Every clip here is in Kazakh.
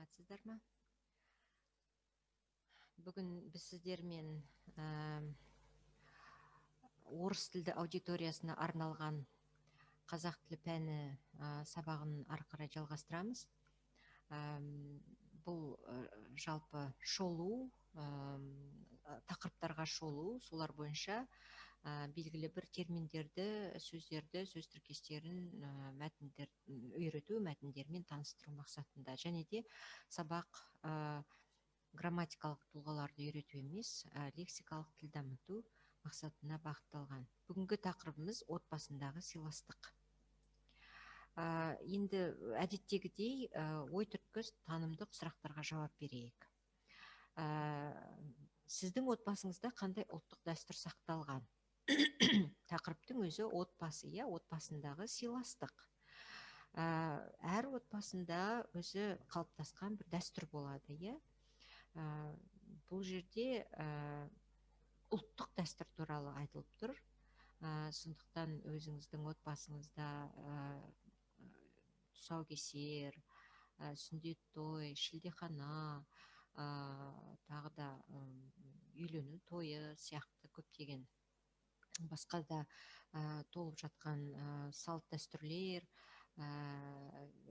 Саламатсыздар ма? Бүгін біз сіздермен орыс тілді аудиториясына арналған қазақ тілі пәні сабағын ары қарай жалғастырамыз. Бұл жалпы шолу, тақырыптарға шолу, солар бойынша белгілі бір терминдерді, сөздерді, сөз тіркестерін, мәтіндер үйрету, мәтіндермен таныстыру мақсатында. Және де сабақ грамматикалық тұлғаларды үйрету емес, лексикалық тіл дамыту мақсатына бағытталған. Бүгінгі тақырыбымыз отбасындағы сыйластық. Енді әдеттегідей ой түрткіш танымдық сұрақтарға жауап берейік. Сіздің отбасыңызда қандай ұлттық дәстүр сақталған? Тақырыптың өзі отбасы, иә, отбасындағы сыйластық. Әр отбасында өзі қалыптасқан бір дәстүр болады, иә. Бұл жерде ұлттық дәстүр туралы айтылып тұр. Сондықтан өзіңіздің отбасыңызда тұсаукесер, сүндет той, шілдехана, тағы да үйлену тойы сияқты көптеген басқа да толып жатқан салт дәстүрлер,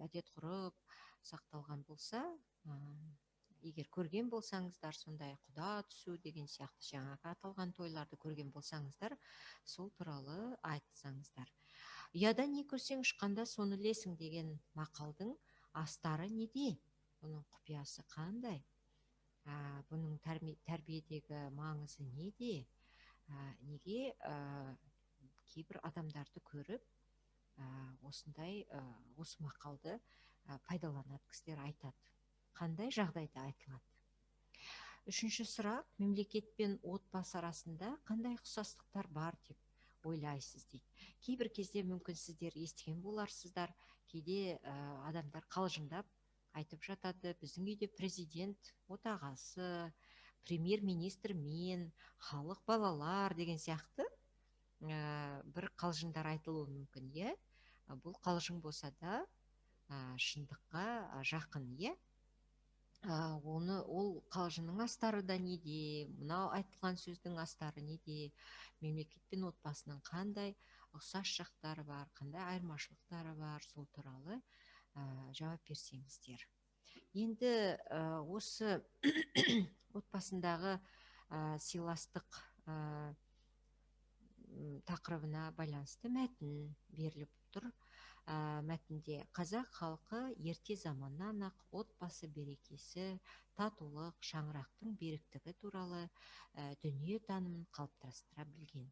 әдет ғұрып сақталған болса, егер көрген болсаңыздар, сондай құда түсу деген сияқты жаңағы аталған тойларды көрген болсаңыздар, сол туралы айтсаңыздар. Ұяда не көрсең, ұшқанда соны ілесің деген мақалдың астары неде? Бұның құпиясы қандай? Бұның тәрбиедегі маңызы неде? Неге кейбір адамдарды көріп, осындай, осы мақалды пайдаланады кісілер айтады? Қандай жағдайда айтылады? Үшінші сұрақ, мемлекет пен отбасы арасында қандай ұқсастықтар бар деп ойлайсыз дейді. Кейбір кезде мүмкін сіздер естіген боларсыздар, кейде адамдар қалжыңдап айтып жатады, біздің үйде президент отағасы, премьер-министр мен, халық балалар деген сияқты бір қалжыңдар айтылуы мүмкін, иә? Бұл қалжың болса да шындыққа жақын, иә? Оны, ол қалжыңның астары да неде, мынау айтылған сөздің астары неде, мемлекет пен отбасының қандай ұқсас жақтары бар, қандай айырмашылықтары бар, сол туралы жауап берсеңіздер. Енді осы отбасындағы сыйластық тақырыбына байланысты мәтін беріліп тұр. Мәтінде қазақ халқы ерте заманнан-ақ отбасы берекесі, татулық, шаңырақтың беріктігі туралы дүние танымын қалыптастыра білген.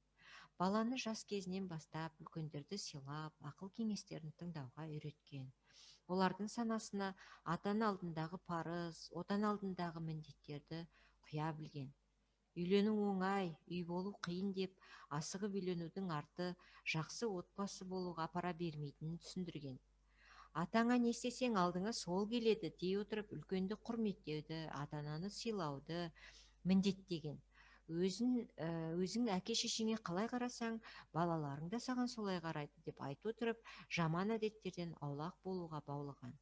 Баланы жас кезінен бастап үлкендерді сыйлап, ақыл кеңестерін тыңдауға үйреткен. Олардың санасына ата-ана алдындағы парыз, отан алдындағы міндеттерді құя білген. Үйлену оңай, үй болу қиын деп, асығып үйленудің арты жақсы отбасы болуға апара бермейтінін түсіндірген. Атаңа не істесең, алдыңа сол келеді дей отырып, үлкенді құрметтеуді, ата-ананы сыйлауды міндеттеген. Өзің әке шешеңе қалай қарасаң, балаларың да саған солай қарайды деп айтып отырып, жаман әдеттерден аулақ болуға баулыған.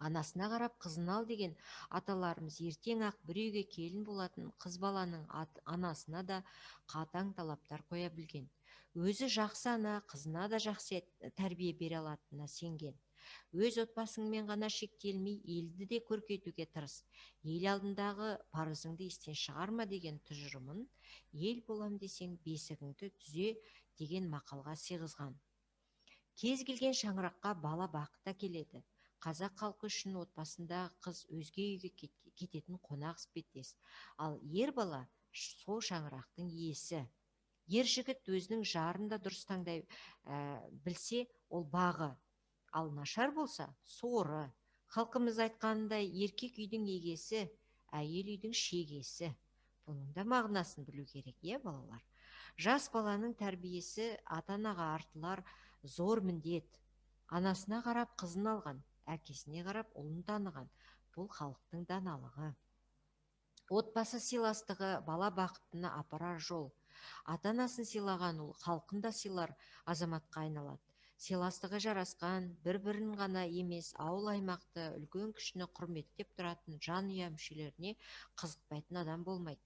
Анасына қарап қызын ал деген аталарымыз ертең-ақ бір үйге келін болатын қыз баланың анасына да қатаң талаптар қоя білген. Өзі жақсы ана, қызына да жақсы тәрбие бере алатынына сенген. Өз отбасыңмен ғана шектелмей, елді де көркейтуге тырыс. Ел алдындағы парызыңды естен шығарма деген тұжырымын, ел болам десең бесігіңді түзе деген мақалға сыйғызған. Кез келген шаңыраққа бала бақыт әкеледі. Қазақ халқы үшін отбасында қыз өзге үйге кететін қонақ іспеттес. Ал ер бала сол шаңырақтың иесі. Ер жігіт өзінің жарын да дұрыс таңдай білсе, ол бағы. Ал нашар болса, соры. Халқымыз айтқанындай, еркек үйдің егесі, әйел үйдің шегесі. Бұның да мағынасын білу керек, иә, балалар? Жас баланың тәрбиесі ата-анаға артылар зор міндет. Анасына қарап қызын алған, әкесіне қарап ұлын таныған. Бұл халықтың даналығы. Отбасы сыйластығы бала бақытына апарар жол. Ата-анасын сыйлаған ұл халқын да сыйлар азаматқа айналады. Сыйластығы жарасқан, бір-бірін ғана емес, ауыл аймақты, үлкен кішіні құрметтеп тұратын жанұя мүшелеріне қызықпайтын адам болмайды.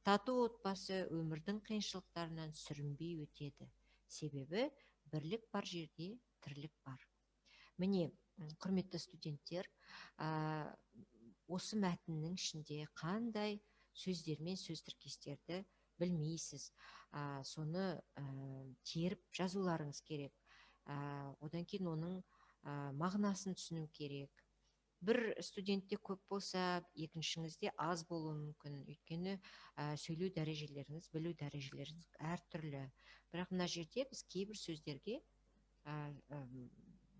Тату отбасы өмірдің қиыншылықтарынан сүрінбей өтеді. Себебі бірлік бар жерде тірлік бар. Міне, құрметті студенттер, осы мәтіннің ішінде қандай сөздер мен сөз тіркестерді білмейсіз, соны теріп жазуларыңыз керек. Одан кейін оның мағынасын түсіну керек. Бір студентте көп болса, екіншіңізде аз болуы мүмкін. Өйткені сөйлеу дәрежелеріңіз, білу дәрежелеріңіз әртүрлі. Бірақ мына жерде біз кейбір сөздерге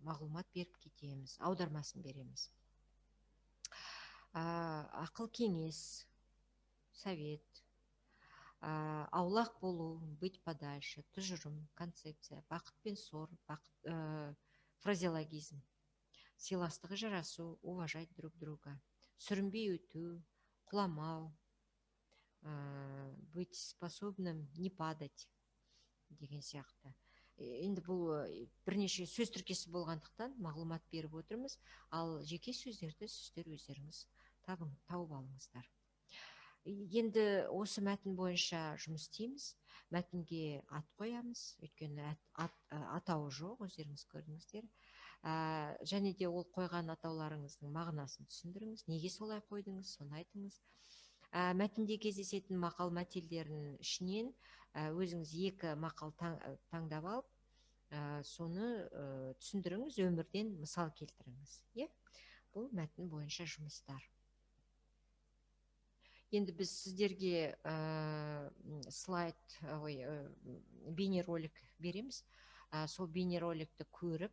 мағлұмат беріп кетеміз, аудармасын береміз. Ақыл кеңес, совет, аулақ болу, быть подальше, тұжырым, концепция, бақыт пен сор, бақыт, фразеологизм, сыйластығы жарасу, уважать друг друга, сүрінбей өту, құламау, быть способным не падать деген сияқты. Енді бұл бірнеше сөз тіркесі болғандықтан мағлұмат беріп отырмыз, ал жеке сөздерді сіздер өздеріңіз тауып алыңыздар. Енді осы мәтін бойынша жұмыс істейміз. Мәтінге ат қоямыз, өйткені атауы жоқ, өздеріңіз көрдіңіздер. Және де ол қойған атауларыңыздың мағынасын түсіндіріңіз, неге солай қойдыңыз, соны айтыңыз. Мәтінде кездесетін мақал мәтелдерінің ішінен өзіңіз екі мақал таңдап алып, соны түсіндіріңіз, өмірден мысал келтіріңіз. Бұл мәтін бойынша жұмыстар. Енді біз сіздерге слайд, бейнеролик береміз. Сол бейнероликті көріп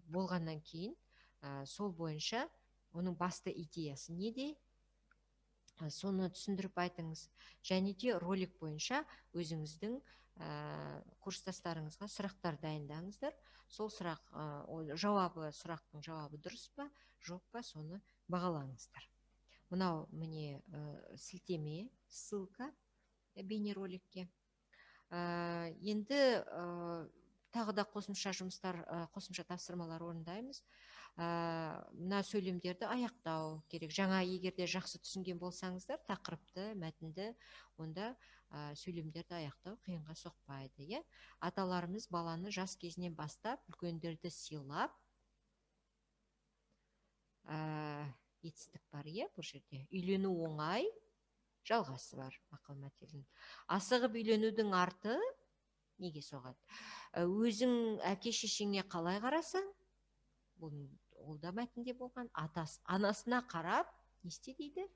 болғаннан кейін сол бойынша оның басты идеясы неде, соны түсіндіріп айтыңыз. Және де ролик бойынша өзіңіздің курстастарыңызға сұрақтар дайындаңыздар. Сол сұрақ, жауабы, сұрақтың жауабы дұрыс па, жоқ па, соны бағалаңыздар. Мынау міне сілтеме, ссылка бейнероликке. Енді тағы да қосымша жұмыстар, қосымша тапсырмалар орындаймыз. Мына сөйлемдерді аяқтау керек. Жаңа егер де жақсы түсінген болсаңыздар, тақырыпты, мәтінді, онда сөйлемдерді аяқтау қиынға соқпайды. Иә? Аталарымыз баланы жас кезінен бастап үлкендерді сыйлап, етістік бар, иә, бұл жерде. Үйлену оңай, жалғасы бар мақал мәтелдің. Асығып үйленудің арты неге соғады? Өзің әке шешеңе қалай қарасаң, бұл ол да мәтінде болған. Атасы, анасына қарап не істе дейді?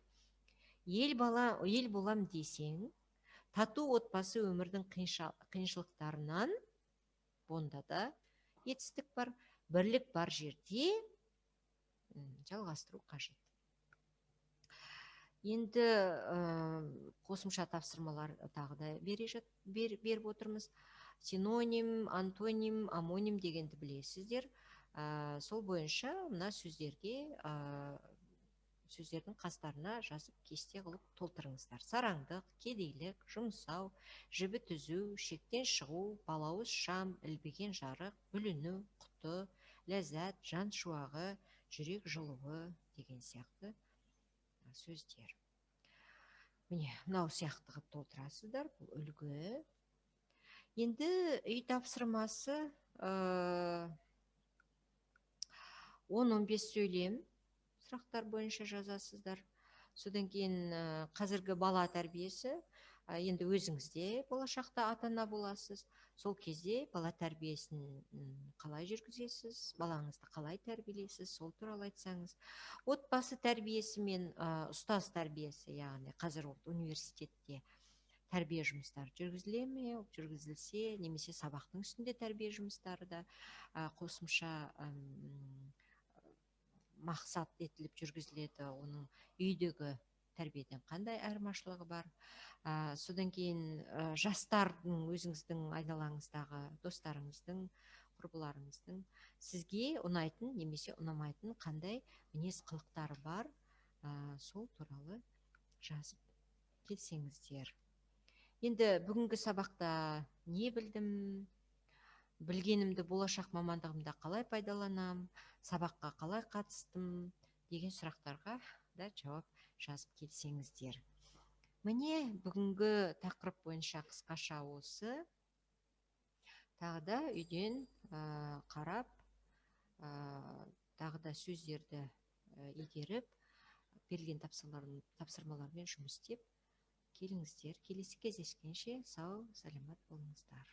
Ел бала, ел болам десең, тату отбасы өмірдің қиыншылықтарынан, онда да етістік бар, бірлік бар жерде жалғастыру қажет. Енді қосымша тапсырмалар тағы да беріп отырмыз. Синоним, антоним, амоним дегенді білесіздер. Сол бойынша мына сөздерге, сөздердің қастарына жазып кесте қылып толтырыңыздар. Сараңдық, кедейлік, жұмсау, жібі түзу, шектен шығу, балауыз шам, ілбіген жарық, бүліну, құты, ләззат, жан шуағы, жүрек жылуы деген сияқты сөздер. Міне, мынау сияқты қылып толтырасыздар. Бұл үлгі. Енді үй тапсырмасы 10-15 сөйлем сұрақтар бойынша жазасыздар. Содан кейін қазіргі бала тәрбиесі, енді өзіңізде болашақта ата-ана боласыз. Сол кезде бала тәрбиесін қалай жүргізесіз, балаңызды қалай тәрбиелейсіз, сол туралы айтсаңыз. Отбасы тәрбиесі мен ұстаз тәрбиесі, яғни қазір университетте тәрбие жұмыстары жүргізіле ме, жүргізілсе, немесе сабақтың үстінде тәрбие жұмыстары да қосымша мақсат етіліп жүргізіледі. Оның үйдегі тәрбиеден қандай айырмашылығы бар? Содан кейін жастардың, өзіңіздің айналаңыздағы достарыңыздың, құрбыларыңыздың сізге ұнайтын немесе ұнамайтын қандай мінез қылықтары бар, сол туралы жазып келсеңіздер. Енді бүгінгі сабақта не білдім? Білгенімді болашақ мамандығымда қалай пайдаланам, сабаққа қалай қатыстым деген сұрақтарға да жауап жазып келсеңіздер. Міне, бүгінгі тақырып бойынша қысқаша осы. Тағы да үйден қарап, тағы да сөздерді игеріп, берілген тапсырмалармен жұмыс істеп келіңіздер. Келесі кездескенше сау саламат болыңыздар.